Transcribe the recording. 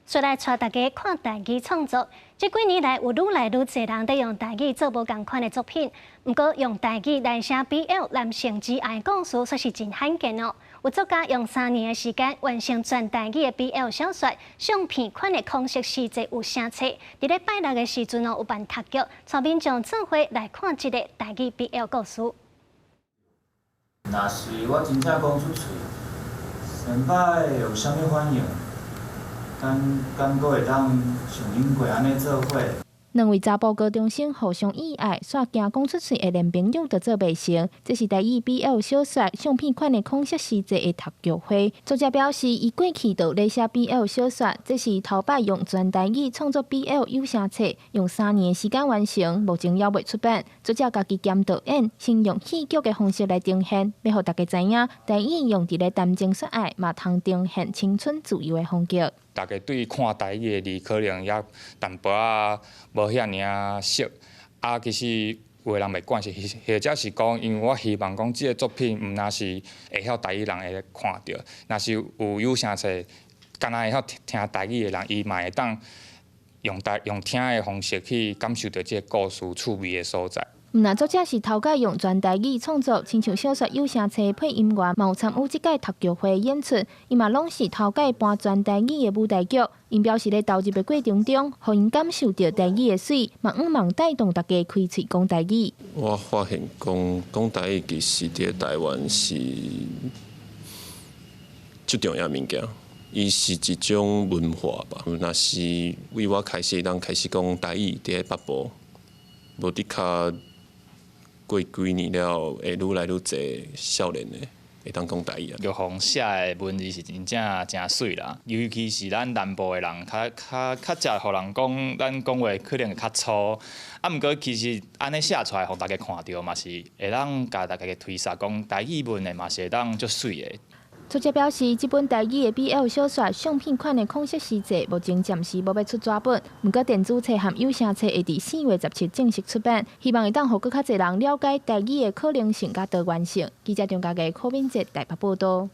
紲來帶大家看台語創作。這幾年來，有愈來愈濟人佇用台語做無仝款的作品。毋過，用台語來寫 BL 男性之愛故事，煞是真罕見哦。有作家用3年的時間完成全台語的 BL 小說，相片款的空色世界有聲冊。佇咧拜六的時陣哦，有辦讀劇，帶民眾做伙來看這個台語 BL 故事。若是我真正講出喙，先擺會有啥物反應？敢敢閣會當像恁過按呢做伙？兩位查埔高中生互相意愛，煞驚講出喙的連朋友都做袂成。這是台語 BL 小說相片款的空色世界的讀劇會。作者表示，伊過去就咧寫 BL 小說，這是頭擺用全台語創作 BL 有聲冊，用三年的時間完成，目前猶未出版。作者家己兼導演，先用戲劇的方式來呈現，欲予大家知影，台語用佇咧談情說愛，嘛通呈現青春自由的風格。大家對看台語的字可能也淡薄仔無遐爾仔熟，啊，其實有的人袂慣勢，或者是講，因為我希望講這个作品毋但是會曉台語人會看著，若是有有聲冊，敢若會曉聽台語的人，伊嘛會當用台用聽的方式去感受著這个故事趣味的所在。毋但作者是頭擺用全台語創作，親像小說有聲冊配音員，嘛有參與這屆讀劇會演出，伊嘛攏是頭擺搬全台語的舞台劇。𪜶表示咧投入的過程中，予𪜶感受著台語的媠，嘛向望帶動大家開喙講台語。我發現講講台語其實佇台灣是足重要物件，伊是一種文化吧。若是為我開始當開始講台語，佇咧北部，無的確。過幾年了，會愈來愈濟少年的會當講台語啊。玉鳳寫的文字是真正誠媠啦，尤其是咱南部的人，較較較捷予人講，咱講話可能會較粗。啊，毋過其實按呢寫出來，予大家看著嘛是會當共大家推捒講台語文的嘛是會當足媠的。作者表示，這本台語的 BL 小說相片款的空色世界，目前暫時無欲出紙本，毋過電子冊和有聲冊會佇4月17正式出版，希望會當予閣較濟人了解台語的可能性佮多元性。記者張家傑、柯敏哲台北報導。